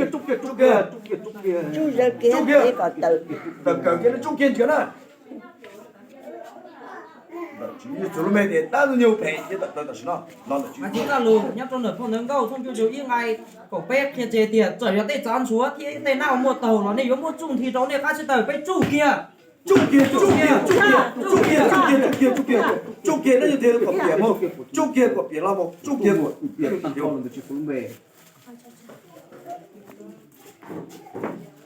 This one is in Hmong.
kiag, tsoo kiag, tsoo kiag, tsoo kiag, tsoo kiag, tawm kawm kiag, tsoo kiag ntsia na. Ntawm tswv yim txwv lub npe tias dab ntxwg nyoog phem thiab tawm plaws tam sim no. Los ntawm tswv yim txwv lus nyob rau ntawm phau ntawv Nkauj tshooj cuaj caum ib nqai kaum peb qhia tseg tias txawm yog tej tsav ntxhuav thiab tej naj ua muaj taug los nej yuav muaj txuj nthi rau nej qab tsib taug peb tsuj kiag. Tsuj kiag, tsuj kiag, tsuj kiag, tsuj kiag, tsuj kiag, tsuj kiag, tsuj kiag, tsuj kiag, nej yog tias kom piam mus, tsuj kiag kom piam los mus, tsuj kiag kom piam.